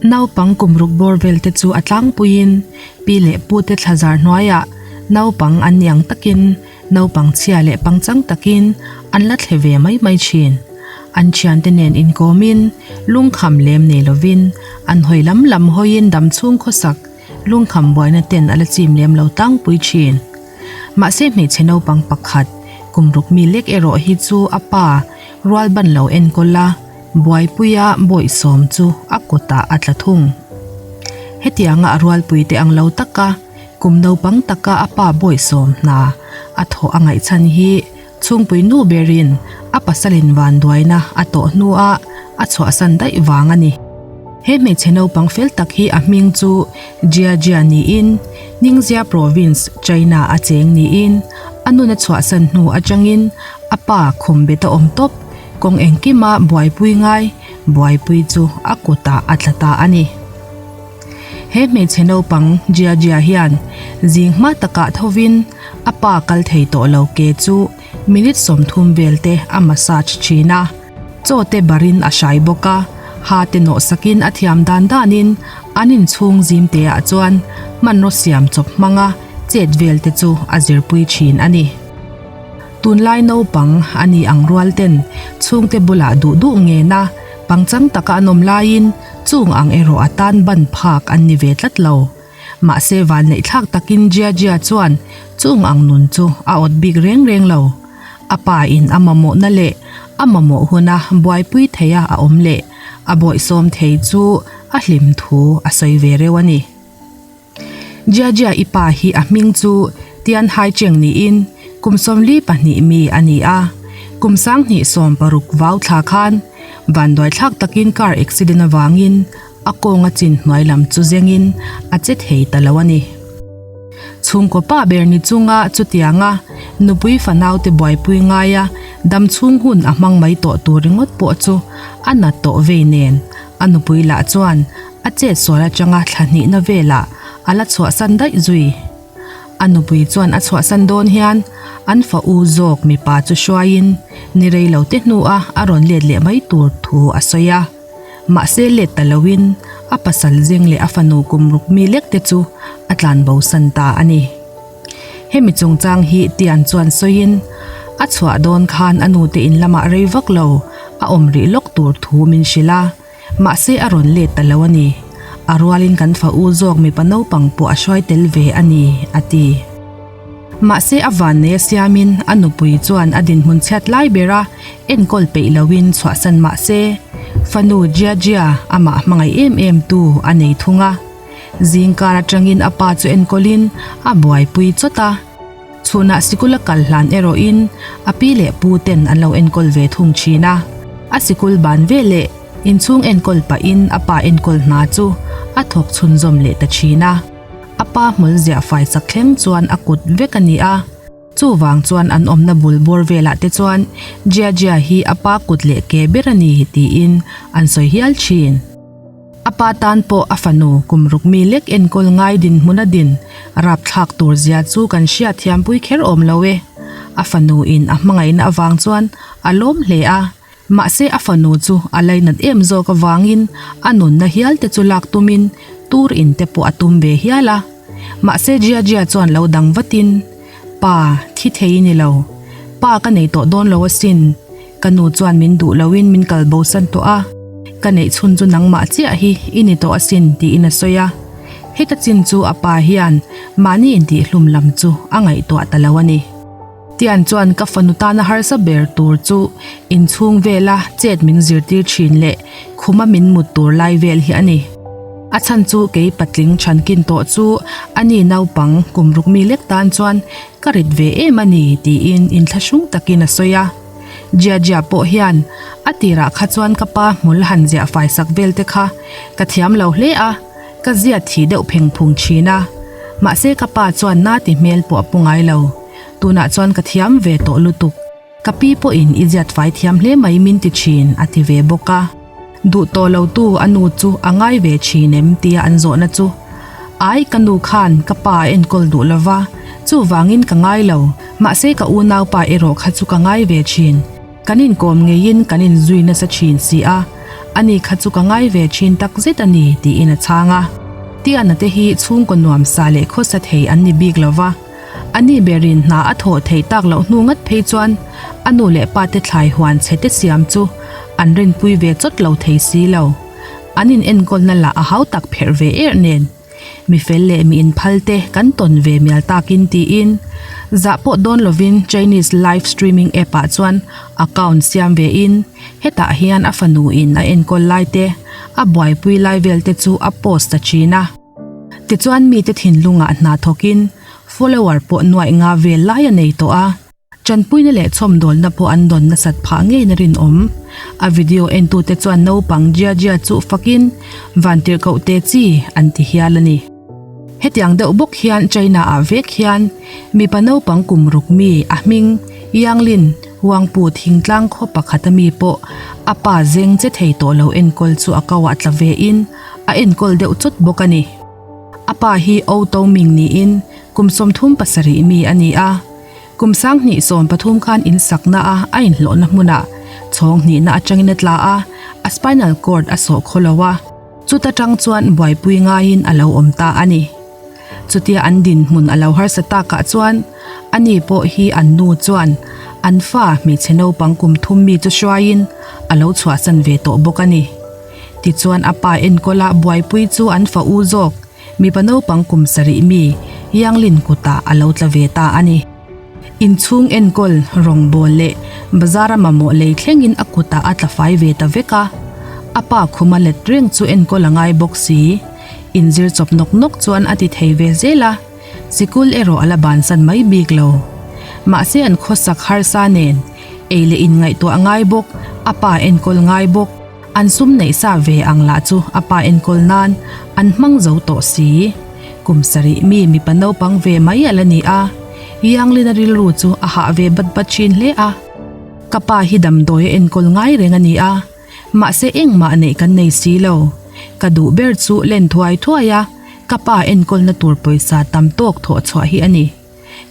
Naupang kum ruk bawr vel te chu a tlangpuiin pi leh pu te thlazar hnuaiah naupang an ni ang takin naupang chhia leh pangchang takin an la thle ve mai mai thin. An thiante nen inkawmin lungkham lem nei lovin an hawi lam lam hawiin damchhung khawsak lungkham buaina ten a la chim lem lo tlangpui thin. Mahse hmeichhe naupang pakhat kum ruk mi lek erawh hi chu a pa rual ban lo enkawl a, Buaipuia bawihsawm chu a kutah a tla thung. Hetianga a rualpuite ang lo taka kum naupang taka a pa bawihsawm hna a thawh a ngaihchhan hi chhungpui nu berin a pasalin vanduaina a tawh hnua a chhuahsan daih vang a ni. He hmeichhe naupang fel tak hi a hming chu Jia Jia niin Ningxia Province, China a cheng niin a nun a chhuahsan hnu atangin a pa khum bet a awm tawp. Kawng engkima buaipui ngai buaipui chu a kutah a tla ta a ni. He hmeichhe naupang Jia Jia hian zing hma takah thovin a pa kal thei tawh lo ke chu minute 30 vel te a massage thin a, chaw te barin a hrai bawk a, ha te nawh sakin a thiam dan danin an inchhung zim teah chuan hmanraw siam chawp hmanga chet vel te chu a zirpui thin a ni. Tunlai naupang a ni ang rual ten chhungte bulah duh duh ngen a, pangchang taka an awm laiin chung ang erawh a tan ban phak an ni ve tlat lo. Mahse vanneih thlak takin Jia Jia chuan chung ang nun chu a awt bik reng reng lo. A pa in a mamawhna leh a mamawh huna buaipui theia a awm leh a bawihsawm thei chu a hlim thu a sawi ve reuh a ni. Jia Jia i pa hi a hming chu Tian Hai Cheng niin kum 42 mi a ni a, kum 2016 vau thla khan vanduaithlak takin car accident avangin a kawnga chin hnuai lam chu zengin a che thei ta lo a ni. Chhungkaw pa ber ni chunga chutianga nupui fanaute buaipui ngaia damchhung hun a hmang mai tawh tur ringawt pawh chu a nat tawh vei nen a nupui lah chuan A chet sual atanga thla hnihna velah a la chhuahsan daih zui. A nupui chuan a chhuahsan dawn hian an fa u zawk mipa chu hruaiin ni rei lo te hnua a rawn let leh mai tur thu a sawi a. Mahse let ta loin a pasal zeng leh a fanu kum ruk mi lek te chu a tlan bosan ta a ni. Hemi chungchang hi Tian chuan sawiin a chhuah dawn khan a nute in lamah rei vak lo a awm rih lawk tur thu min hrilh a. Mahse a rawn let ta lo a ni. A rualin kan fa u zawk mipa naupang pawh a hruai tel ve a ni, a ti. Mahse a vannei a siamin a nupui chuan a dinhmun chhiat lai bera enkawl peih loin chhuahsan mahse fanu Jia Jia amah hmangaih em em tu a nei thung a. Zingkar atangin a pa chu enkawlin a buaipui chawt a. Chhunah sikul a kal hlan erawhin a pi leh pu ten an lo enkawl ve thung thin a. A sikul ban veleh inchhung enkawl pahin a pa enkawl hna chu a thawk chhunzawm leh ta thin a. A pa hmul ziah fai sak thleng chuan a kut vek a ni a. Chuvang chuan an awmna bul bawr velah te chuan Jia Jia hi a pa kut leh ke ber a ni tiin an sawi hial thin. A pa tan pawh a fanu kum ruk mi lek enkawl ngai dinhmun a din rapthlak tur zia chu kan hriat thiampui kher awm lo e. A fanu in a hmangaihna avang chuan a lawm hle a, mahse a fanu chu a lainat em zawk avangin a nunna hial te chu lak tumin tur in te pawh a tum ve hial a. Mahse Jia Jia chuan lo dang vatin, Pa, thi thei i ni lo. Pa ka nei tawh dawn lo asin. Ka nu chuan min duh loin min kal bosan tawh a, ka neih chhun chu nangmah chiah hi i ni tawh asin tiin a sawi a. Heta chin chu a pa hian mahni intihhlum lam chu a ngaihtuah ta lo a ni. Tian chuan ka fanu tana harsa ber tur chu inchhung vela chet min zirtir thin leh khuma min mut tur lai vel hi a ni. A chhan chu kei patling chhankin tawh chu a ni naupang kum ruk mi lek tan chuan ka rit ve em a ni tiin inthlahrung takin a sawi a. Jia Jia pawh hian a tirah kha chuan ka pa hmul han ziah fai sak vel te kha ka thiam lo hle a, ka zia thi deuh pheng phung thin a. Mahse ka pa chuan na ti hmel pawh a pu ngai lo. Tunah chuan ka thiam ve tawh lutuk. Ka pi pawhin i ziat fai thiam hle mai min ti thin a ti ve bawk a. Duh tawh lo tu a nu chu a ngai ve thin em tia an zawhna chu Ai ka nu khan ka pa a enkawl duh lova, chuvangin ka ngai lo, mahse ka unaupa erawh kha chu ka ngai ve thin. Kan inkawm ngeiin kan inzui nasa thin si a, Ani kha chu ka ngai ve thin tak zet a ni, tiin a chhang a. Tiana te hi chhungkaw nuamsa leh khawsa thei an ni bik lo va. A ni berin hna a thawh theih tak loh hnu ngat phei chuan a nu leh pa te thlai huan chhe te siam chu an rinpui ve chawt lo thei si lo. An in enkawlna lah a hau tak pherh ve erh nen. Mi fel leh mi inphal te kan tawn ve mial takin tiin zah pawh dawn lovin Chinese live streaming app ah chuan account siam ve in hetah hian a fanu in a enkawl lai te a buaipui lai vel te chu a post ta thin a. Tichuan mite thinlungah hna thawkin follower pawh nuaih nga vel lai a nei tawh a. Tanpuina leh chhawmdawlna pawh an dawn nasat phah ngeiin a rinawm. A video entute chuan naupang Jia Jia chu fakin vantirhkoh te chi an ti hial a ni. Hetiang deuh bawk hian China-ah vek hian mipa naupang kum ruk mi a hming Yang Lin Wangpu thingtlang khaw pakhata mi pawh a pa zeng che thei tawh lo enkawl chu a kauah tla vein a enkawl deuh chawt bawk a ni. A pa hi Ou Touming niin kum 37 mi a ni a. Kum 2013 khan in sakna a a inhlawhna hmunah chhawng hnihna atangin a tla a, a spinal cord a sawh khaw lo a, chuta tang chuan buaipui ngaiin a lo awm ta a ni. Chutia an dinhmun a lo harsa takah chuan ani pawh hi an nu chuan an fa hmeichhe naupang kum thum mi chu hruaiin a lo chhuahsan ve tawh bawk a ni. Tichuan a pa enkawla buaipui chu an fa u zawk Mipa naupang kum sarih mi Yanglin kutah a lo tla ve ta a ni. Inchhung enkawl, rawngbâwl leh bazar a mamawh lei thlengin a kutah a tla fai ve ta vek a. A pa khuma let reng chu enkawl a ngai bawk si. Inzir chawp nawk nawk chuan a ti thei ve zel a, sikul erawh a la bansan mai bik lo. Mahse an khawsak harsa nen, ei leh inngaihtuah ngai bawk, a pa enkawl ngai bawk. An sum neih sa ve ang lah chu a pa enkawl nan an hmang zo tawh si. Kum sarih mi mipa naupang ve mai a la ni a, Yanglina rilru chu a hah ve bat bat thin hle a. Ka pa hi damdawi a enkawl ngai reng a ni a, mahse engmah neih kan nei si lo. Ka duh ber chu len thuai thuai a, ka pa enkawlna tur pawisa tam tawk thawh chhuah hi a ni.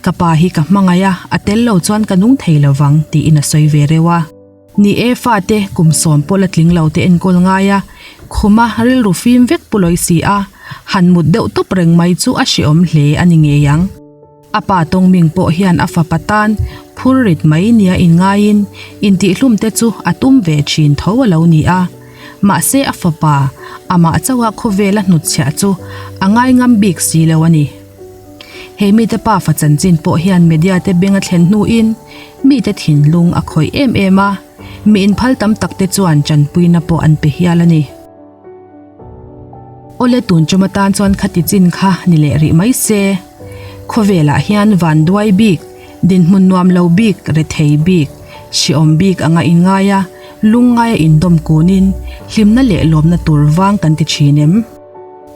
Ka pa hi ka hmangaih a, a tel lo chuan ka nung thei lo vang, tiin a sawi ve reuh a. Ni e fate kum sawm pawh la tling lo te enkawl ngai a, khuma rilru fim vek pu lawi si a, han mut deuh tawp reng mai chu a hrehawm hle a ni ngei ang. A pa tawngming pawh hian a fapa tan phur rit mai nia inngaiin intihhlum te chu a tum ve thin tho a lo ni a. Mahse a fapa, amah chauha khawvela hnutchhiah chu a ngaingam bik si lo a ni. He mite pafa chanchin pawh hian media te beng a thlen hnuin mite thinlung a khawih em em a, mi inphal tam tak te chuan tanpuina pawh an pe hial a ni. Awle tun tum atan chuan khati chin kha ni leh rih mai se. Khawvelah hian van duai bik, dinhmun nuam lo bik, rethei bik, hriawm bik anga inngai a, lungngaia indawm kunin hlimna leh lawmna tur vang kan ti thin em?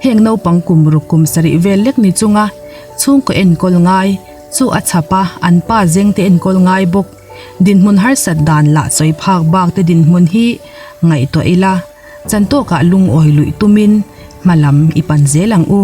Heng naupang kum ruk kum sarih vel lek ni chunga chhungkaw enkawl ngai chu a chhap a, an pa zeng te enkawl ngai bawk. Dinhmun harsat dan lah sawi phak bak te dinhmun hi ngaihtuah ila, chantawkah lungawi luih tumin hma lam i pan zel ang u.